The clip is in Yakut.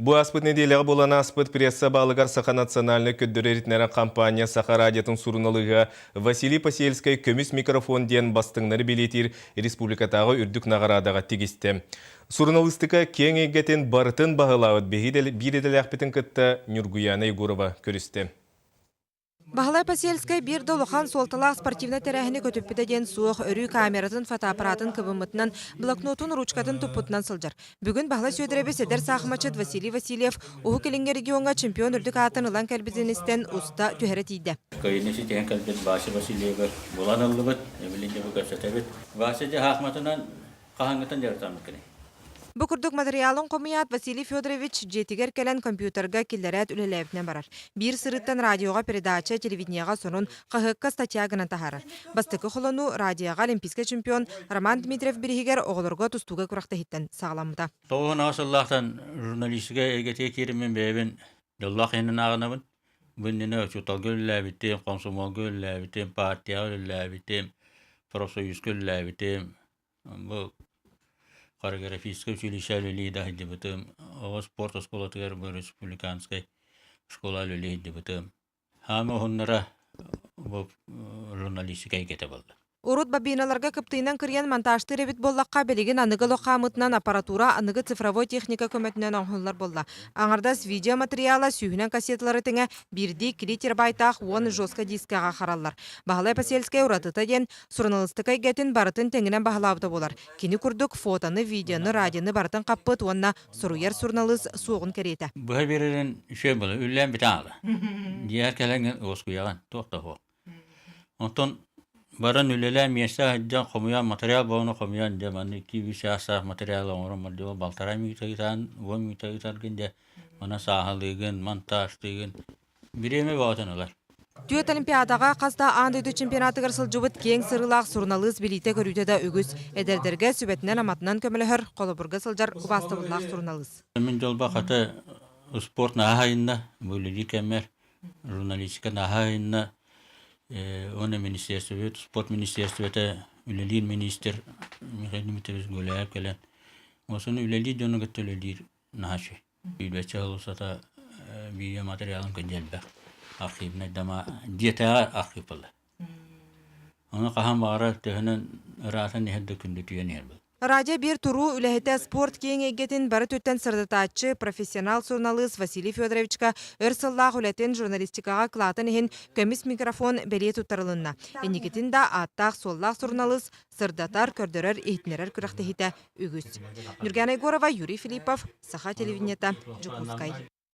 Бу ааспыт нэдиэлэҕэ буолан ааспыт пресса баалыгар Саха национальнай көрдөрөр-иһитиннэрэр компания Саха радиотын суруналыыһа Василий Посельскай «Көмүс микрофон» диэн бастыҥнары бэлиэтиир республикатааҕы үрдүк наҕараадаҕа тигистэ. Суруналыыстыка киэҥ эйгэтин барытын баһылаабыт биир идэлээхпитин кытта Ньургуйаана Егорова көрүстэ. Баһылай Посельскай биир да улахан суолталаах спортивнай тэрээһини көтүппүтэ диэн суох, өрүү камератын, фотоаппаратын кыбыммытынан, блокнотун, ручкатын туппутунан сылдьар. Бүгүн Баһылай Сүөдэрэбис эдэр саахыматчыт Василий Васильев Уһук Илиҥҥи региоҥҥа чемпион үрдүк аатын ылан кэлбитин истэн уста түһэрэ тиийдэ. Кыайыыны ситиһэн кэлбит Вася Васильевы булан ыллыбыт, билин дьэ бу кэпсэтэбит. Вася дьэ саахыматынан хаһааҥҥыттан дьарыктаммыккыный? Бу курдук матырыйаалын хомуйаат Василий Федорович дьиэтигэр кэлэн компьютерга киллэрээт үлэлээбитинэн барар. Биир сырыттан радиоҕа передача, телевидениеҕа сонун, хаһыакка статья гынан таһаарар. Бастакы холонуу радиоҕа олимпийскай чемпион Роман Дмитриев бирииһигэр оҕолорго тустууга күрэхтэһииттэн саҕаламмыта. 98 сыллаахтан журналистика эйгэтигэр киириммин бэйэбин дьоллоох иһинэн ааҕынабын. Бу иннинэ учууталга үлэлээбитим, комсомолга үлэлээбитим, партияҕа үлэлээбитим, профсоюзка үлэлээбитим. Бу хореографическай училище үлэлии да сылдьыбытым. Оҕо спорт оскуолатыгар бу республиканскай школа үлэлии сылдьыбытым. Хаама уһуннара бу журналистика эйгэтэ буолла. Урут бобиналарга кыптыйынан кырыйан монтажтыыр эбит буоллахха, билигин аныгы олох хаамыытынан аппаратура аныгы цифровой техника көмөтүнэн оҥоһуллар буолла. Аҥардас видео материала сүүһүнэн кассеталары тэҥэ биирдии кили терабайтаах уон жесткай дискаҕа хараллар. Баһылай Посельскай уратыта диэн суруналыыстыка эйгэтин барытын тэҥинэн баһылаабыта буолар. Кини курдук фотоны, видеоны, радионы барытын хаппыт уонна суруйар суруналыыс суоҕун кэриэтэ. Быһа биэрэрин үчүгэй буолар, үллээн бүтэн аҕала. Дьиэҕэр кэлэҥҥин уоскуйаҕын, туох да суох. Онтон баран үлэлээн миэстэ сылдьан хомуйан материал буолан хомуйан дьэ манна икки-үс чаастаах материал оҥорон мордуба балтараа мүнүүтэ ыытаан, уон мүнүүтэ ыытаргын дьэ мана сааһылыыгын, монтажтыыгын. Бириэмэ бөҕөтүн ылар. Түөрт Олимпиадаҕа хас да аан дойду чемпионатыгар сылдьыбыт киэҥ сырыылаах суруналыыс билиитэ-көрүүтэ да үгүс. Эдэрдэргэ сүбэтинэн-аматынан көмөлөһөр, холобурга сылдьар убаастабыллаах суруналыыс. Мин дьолбо хата спорт наһаа айынна, бу үлэлиир кэммэр журналистика наһаа айынна. Уонна министерствобыт, спорт министерствота үлэлиир министр Михаил Дмитриевич Гуляев кэлэн, осуну үлэлиир дьону кытта үлэлиир наһаа үчүгэй. Сүүрбэччэ сыл устата видео материалын көнньү элбэх архивнай дама дьиэтээҕи архив буолла. Ону хаһан баҕарар төһөнөн ыраатан иһэр да күндүтүйэн иһэр буолла. Радио биир туруу үлэһитэ спорт киэҥ эйгэтин бары өттүттэн сырдатааччы, профессионал суруналыыс Василий Федоровичка өр сыллаах үлэтин журналистикаҕа кылаатын иһин көмүс микрофон бэлиэ туттарылынна. Инникитин да ааттаах-суоллаах суруналыыс сырдатар, көрдөрөр-иһитиннэрэр күрэхтэһиитэ үгүс. Нюргана Егорова, Юрий Филиппов, Саха телевидениета, Дьокуускай.